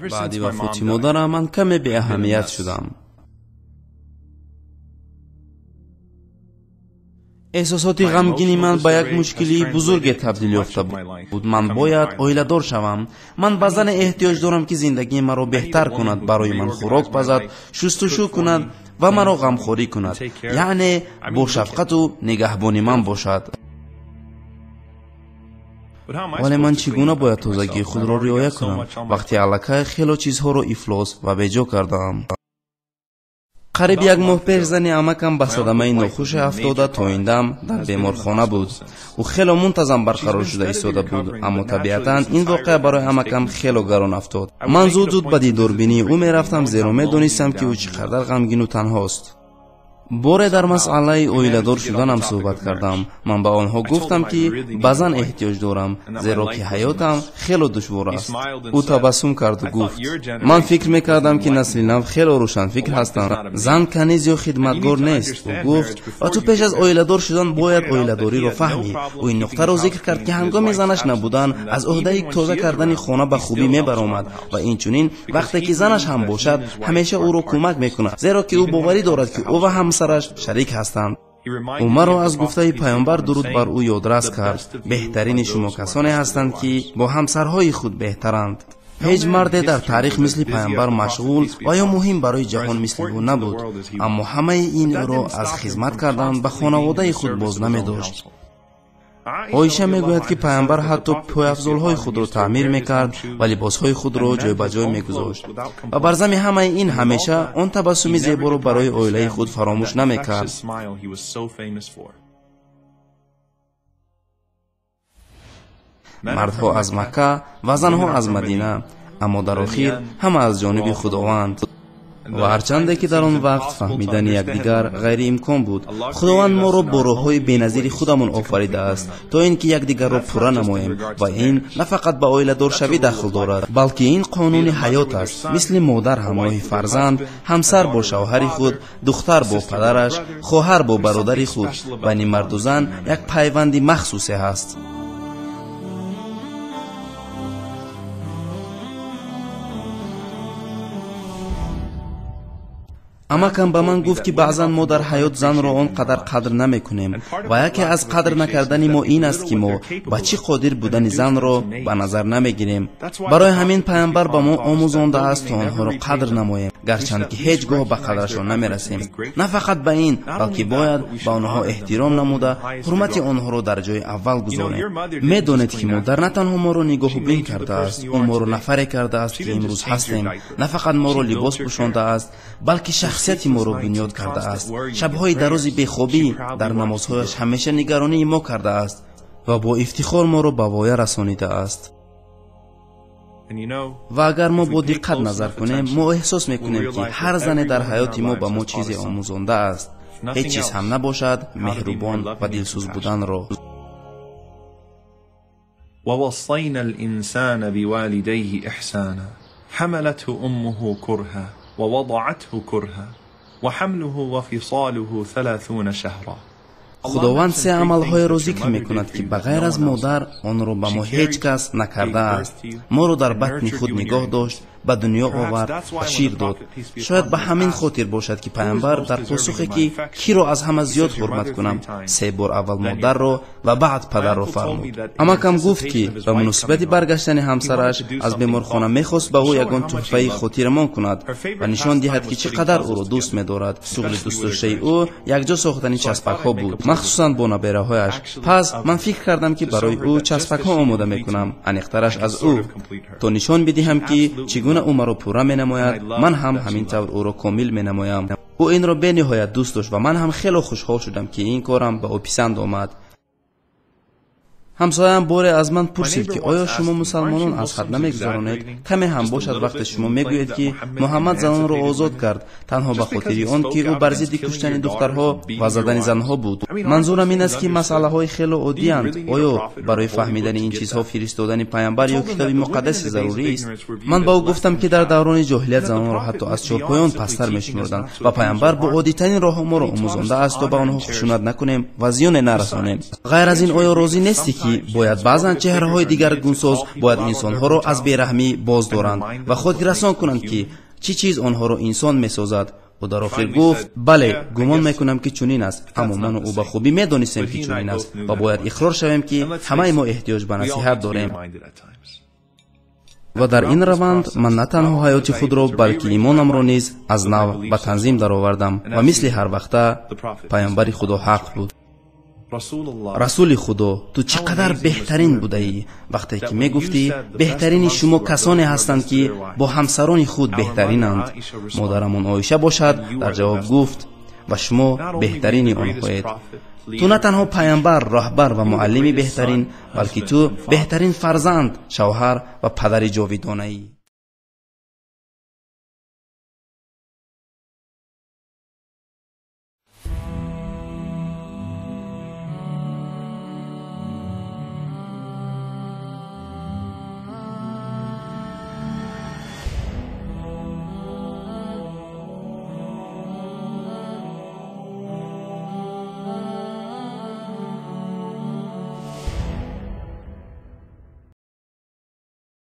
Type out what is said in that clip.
Баъди вафоти модарам ман каме беаҳамият шудам. Эҳсосоти ғамгини ман ба як мушкилии бузурге табдил ёфта буд. Ман бояд оиладор шавам. Ман ба зане эҳтиёҷ дорам, ки зиндагии маро беҳтар кунад, барои ман хӯрок пазад, шустушӯ кунад ва маро ғамхорӣ кунад, яъне бо шафқату нигаҳбони ман бошад. Вале ман чӣ гуна бояд тозагии худро риоя кунам, вақте аллакай хело чизҳоро ифлос ва беҷо кардаам? Қариб як моҳ пеш зани амакам ба садамаи нохуше афтода, то ин дам дар беморхона буд. Ӯ хело мунтазам барқарор шуда истода буд, аммо табиатан ин воқеа барои амакам хело гарон афтод. Ман зуд-зуд ба дидорбинии ӯ мерафтам, зеро медонистам, ки ӯ чӣ қадар ғамгину танҳост. Боре дар масъалаи оиладор шуданам суҳбат кардам. Ман ба онҳо гуфтам, ки ба зан эҳтиёҷ дорам, зеро ки ҳаётам хело душвор аст. Ӯ табассум карду гуфт: ман фикр мекардам, ки насли нав хело рӯшанфикр ҳастанд. Зан каниз ё хидматгор нест. Ӯ гуфт: ва ту пеш аз оиладор шудан бояд оиладориро фаҳмӣ. Ӯ ин нуқтаро зикр кард, ки ҳангоми занаш набудан аз ӯҳдаи тоза кардани хона ба хубӣ мебаромад ва инчунин вақте ки занаш ҳам бошад, ҳамеша ӯро кӯмак мекунад, зеро ки ӯ боварӣ дорад, ки ӯ ва ҳамсараш шарик ҳастанд. Ӯ маро аз гуфтаи паёмбар, дуруд бар ӯ, ёдрас кард: беҳтарини шумо касоне ҳастанд, ки бо ҳамсарҳои худ беҳтаранд. Ҳеҷ марде дар таърих мисли паёмбар машғул ва ё муҳим барои ҷаҳон мисли ӯ набуд, аммо ҳамаи ин ӯро аз хизмат кардан ба хонаводаи худ боз намедошт. Оиша мегӯяд, ки паёмбар ҳатто пойафзолҳои худро таъмир мекард ва либосҳои худро ҷойбаҷой мегузошт ва бар зами ҳамаи ин ҳамеша он табассуми зеборо барои оилаи худ фаромӯш намекард. Мардҳо аз Макка ва занҳо аз Мадина, аммо дар охир ҳама аз ҷониби Худованд. Ва ҳарчанде ки дар он вақт фаҳмидани якдигар ғайриимкон буд, Худованд моро бо роҳҳои беназири худамон офаридааст, то ин ки якдигарро пурра намоем, ва ин на фақат ба оиладоршавӣ дахл дорад, балки ин қонуни ҳаёт аст. Мисли модар ҳамроҳи фарзанд, ҳамсар бо шавҳари худ, духтар бо падараш, хоҳар бо бародари худ, байни марду зан як пайванди махсусе ҳаст. Амакам ба ман гуфт, ки баъзан мо дар ҳаёт занро он қадар қадр намекунем ва яке аз қадр накардани мо ин аст, ки мо ба чӣ қодир будани занро ба назар намегирем. Барои ҳамин паёмбар ба мо омӯзондааст, то онҳоро қадр намоем, гарчанд ки ҳеҷ гоҳ ба қадрашон намерасем. На фақат ба ин, балки бояд ба онҳо эҳтиром намуда, ҳурмати онҳоро дар ҷои аввал гузорем. Медонед, ки модар на танҳо моро нигоҳубин кардааст, ӯ моро нафаре кардааст, ки имрӯз ҳастем. На фақат моро либос пӯшондааст, балки шахсияти моро бунёд кардааст. Шабҳои дарози бехобӣ дар намозҳояш ҳамеша нигаронии мо кардааст ва бо ифтихор моро ба воя расонидааст. Ва агар мо бо диққат назар кунем, мо эҳсос мекунем, ки ҳар зане дар ҳаёти мо ба мо чизе омӯзондааст. Ҳеҷ чиз ҳам набошад, меҳрубон ва дилсӯз буданро. ووصينا الإنسان بوالديه إحسانا حملته أمه كرها ووضعته كرها وحمله وفصاله 30 شهرا. Худованд се амалҳоеро зикр мекунад, ки ба ғайр аз модар онро ба мо ҳеҷ кас накардааст. Моро дар батни худ нигоҳ дошт, ба дунё овард ва шир дод. Шояд ба ҳамин хотир бошад, ки паёмбар дар посухе, ки киро аз ҳама зиёд ҳурмат кунам, се бор аввал модарро ва баъд падарро фармуд. Амакам гуфт, ки ба муносибати баргаштани ҳамсараш аз беморхона мехост ба ӯ ягон тӯҳфаи хотирамон кунад ва нишон диҳад, ки чӣ қадар ӯро дӯст медорад. Шуғли дӯстдоштаи ӯ якҷо сохтани часпакҳо буд, махсусан бо набераҳояш. Пас ман фикр кардам, ки барои ӯ часпакҳо омода мекунам, аниқтараш аз ӯ, то нишон бидиҳам, ки чӣ гуна ӯ маро пурра менамояд, ман ҳам ҳамин тавр ӯро комил менамоям. Ӯ инро бениҳоят дӯст дошт ва ман ҳам хело хушҳол шудам, ки ин корам ба ӯ писанд омад. Ҳамсояам боре аз ман пурсид, ки оё шумо мусалмонон аз ҳад намегузаронед? Каме ҳам бошад, вақте шумо мегӯед, ки Муҳаммад занонро озод кард танҳо ба хотири он, ки ӯ бар зидди куштани духтарҳо ва задани занҳо буд. Манзурам ин аст, ки масъалаҳои хело оддиянд. Оё барои фаҳмидани ин чизҳо фиристодани паямбар ё китоби муқаддаси зарурист? Ман ба ӯ гуфтам, ки дар даврони ҷоҳилият занонро ҳатто аз чорпоён пасттар мешумурданд ва паямбар бо оддитарин роҳҳо моро омӯзондааст, то ба онҳо хушунат накунем ва зиёне нарасонем. Ғайр аз ин, оё розӣ нестӣ, ки ки бояд баъзан чеҳраҳои дигаргунсоз бояд инсонҳоро аз бераҳмӣ боз доранд ва хотиррасон кунанд, ки чӣ чиз онҳоро инсон месозад. Ӯ дар охир гуфт: бале, гумон мекунам, ки чунин аст, аммо ману ӯ ба хубӣ медонистем, ки чунин аст ва бояд иқрор шавем, ки ҳамаи мо эҳтиёҷ ба насиҳат дорем. Ва дар ин раванд ман на танҳо ҳаёти худро, балки имонамро низ аз нав ба танзим даровардам. Ва мисли ҳар вақта паёмбари Худо ҳақ буд. Расули Худо, ту чӣ қадар беҳтарин будаӣ, вақте ки мегуфтӣ: беҳтарини шумо касоне ҳастанд, ки бо ҳамсарони худ беҳтаринанд. Модарамон Оиша бошад, дар ҷавоб гуфт: ва шумо беҳтарини онҳоед. Ту на танҳо паямбар, роҳбар ва муаллими беҳтарин, балки ту беҳтарин фарзанд, шавҳар ва падари ҷовидонаӣ.